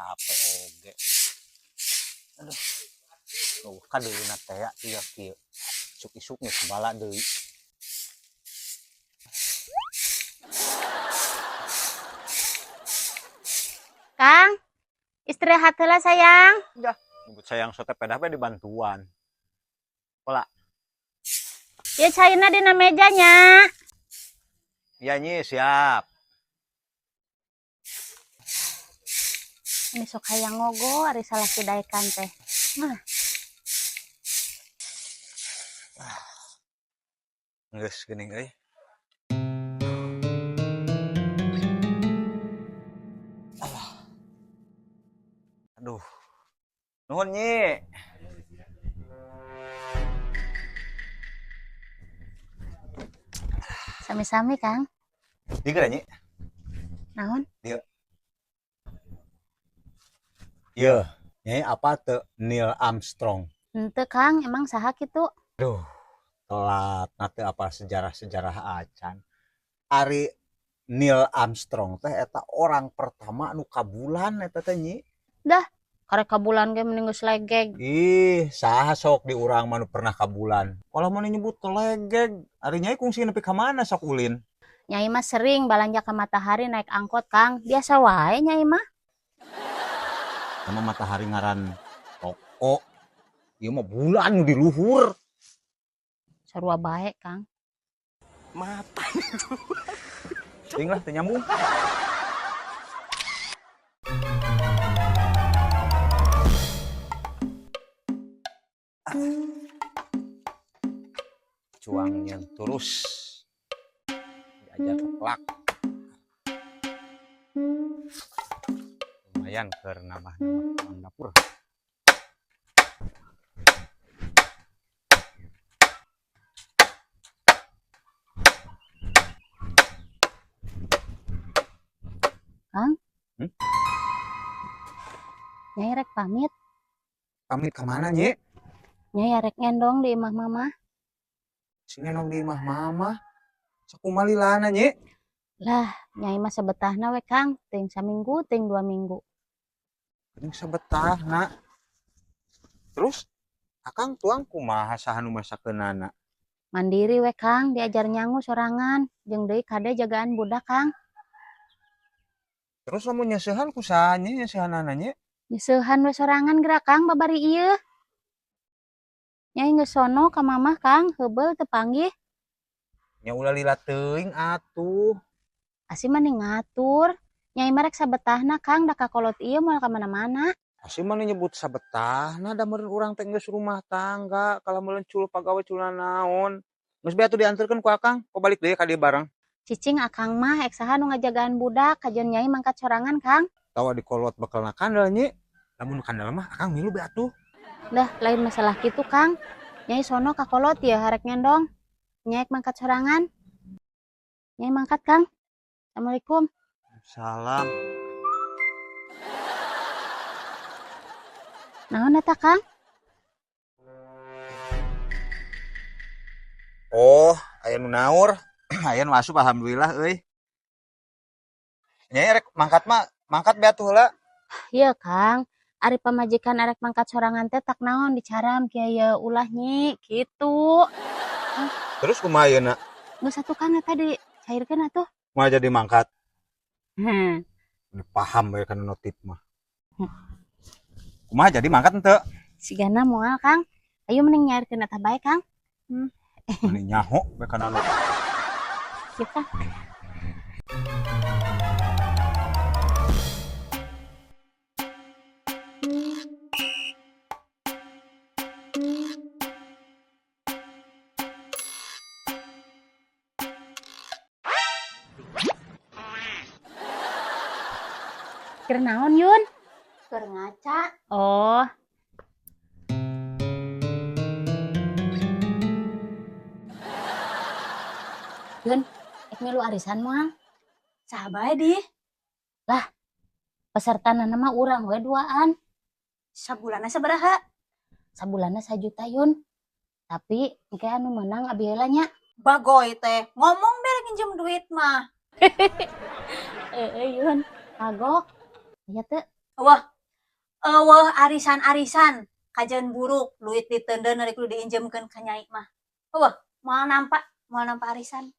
Capek oge. Aduh. Tuh kadeulina teh ya ieu kieu. Isuk-isuk geus bala deui. Kang, istirahat heula, sayang. Nyebut sayang sote pedah bae dibantuan. Pola. Ya, caina dina mejanya. Iya, Nyi, siap. Ini sok hayang ngogo ari salaki daekan teh. Nah. Geus geuning euy. Alah. Aduh. Nuhun, Nyi. Sami-sami, Kang. Dieu geura, Nyi. Naon? Dieu. Ieu, Nyai apa teu Neil Armstrong? Henteu, Kang, emang saha kitu? Aduh, telat na teu apa sejarah-sejarah acan. Ari Neil Armstrong teh eta orang pertama nu ka bulan eta teh, Nyi. Dah, karek ka bulan ge mending geus legeg. Ih, saha sok di urang mah nu pernah ka bulan. Kalau mana nyebut legeg, ari Nyai kungsi nepi ka mana sok ulin? Nyai mah sering balanja ke Matahari naik angkot, Kang. Biasa wae Nyai mah. Sama Matahari ngaran toko. Ieu mah bulan nu di luhur. Sarua bae, Kang. Mata. Ting lah teu nyambung. Cuangnya terus diajar keplak. Lumayan keur nambah-nambah tukang dapur. Kang? Hmm? Nyai rek pamit. Pamit ke mana, Nyi? Nyai rek ngendong di imah mama. Si ngendong di imah mama. Sakumaha lilana, Nyi? Lah, Nyai mah sabetahna we, Kang. Teuing saminggu, teuing 2 minggu. Teuing sabetahna. Terus Akang tuang kumaha saha nu masakeunana? Mandiri we, Kang, diajar nyangu sorangan, jeung deui kade jagaan budak, Kang. Terus lamun nyeusehan ku saha, Nyi, nyeusehanana, Nyi? Nyeusehan we sorangan geura, Kang, babari ieu. Nyai geus sono ka mamah, Kang, heubeul teu panggih. Nya ulah lila teuing atuh. Asi mah ngatur. Nyai mah rek sabetahna, Kang, da kakolot ieu moal ka mana-mana. Asi mah nyebut sabetahna da meureun urang teh geus rumah tangga, kalah meureun pagawe culuna naon. Geus bae atuh dianterkeun ku Akang, kok balik deui ka dieu bareng. Cicing Akang mah ek saha nu ngajagaan budak, kajeun Nyai mangkat sorangan, Kang. Tawa dikolot bakalna kandel, Nyi. Lamun kandel mah Akang milu bae atuh. Dah, lain masalah kitu, Kang. Nyai sono kakolot ya harek ngendong. Nyai mangkat sorangan. Nyai mangkat, Kang. Assalamualaikum. Salam. Naon eta, Kang? Oh, aya nu naur. Aya nu asup alhamdulillah euy. Nyai rek mangkat mah, mangkat bae atuh heula. Ieu, Kang. Ari pamajikan arek mangkat sorangan teh tak naon dicaram kieu ye ulah, Nyi, kitu. Terus kumaha ayeuna? Geus atuh, Kang, eta dicairkeun atuh. Kumaha jadi mangkat? Heh. Ini paham we kana notif mah. Kumaha jadi mangkat henteu? Sigana moal, Kang. Ayo mending nyairkeun eta bae, Kang. Mending nyaho we kana notif. Kita. Keur naon, Yun? Keur ngaca. Oh. Yun, ek milu arisan moal? Saha bae di? Lah, peserta mah urang we duaan. Sabulanna sabaraha? Sabulanna 1 juta, Yun. Tapi engke anu menang abi heula nya. Bagoy teh, ngomong bere nginjem duit mah. Heeh, Yun. Kagok. Aya teu? Wah, Euweuh arisan-arisan, kajeun buruk, duit diteundeun ari kudu diinjemkeun ka Nyai mah. Euweuh, moal nampa, moal nampa arisan.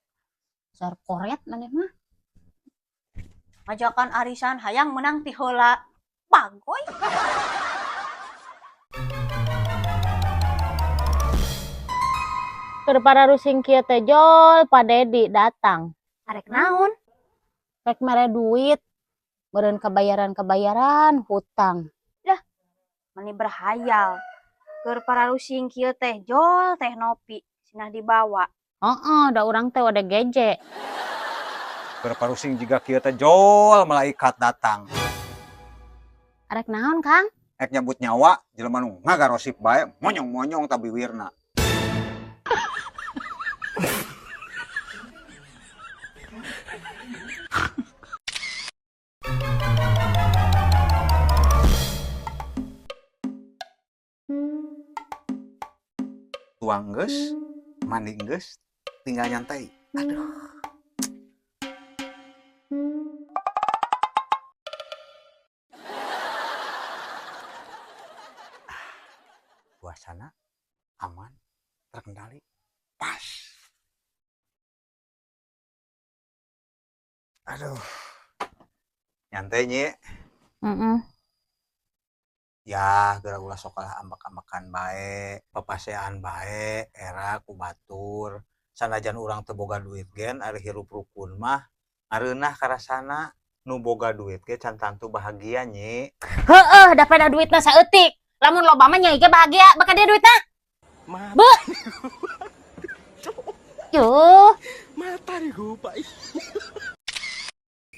Dasar koret maneh mah. Ngajakan arisan hayang menang ti heula. Bagoy. Keur pararusing kieu teh jol Pa Dedi datang. Arek naon? Rek mere duit. Meureun kabayaran-kabayaran hutang. Meni berhayal. Keur pararusing kieu teh jol Teh Nopi cenah dibawa. Heeh, da urang teh ODGJ. Keur parusing jiga kieu teh jol malaikat datang. Arek naon, Kang? Ek nyabut nyawa jelema nu ngagarosip bae monyong-monyong ta biwirna. Tuang geus, mandi geus, tinggal nyantai. Aduh. Suasana aman, terkendali, pas. Aduh. Nyantai, Nyi. Heeh. Ya, geura ulah sok kalah ambek-ambekan bae, papasean bae, era ku batur. Sanajan urang teu boga duit gen ari hirup rukun mah ngareunah karasana. Nu boga duit ge can tantu bahagia, Nyi. Heeh, da peda duitna saeutik. Lamun loba mah Nyai ge bahagia, bakal dia duitna. Mata. Bu. Yuh. Mata nih.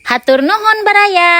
Hatur nuhun, baraya.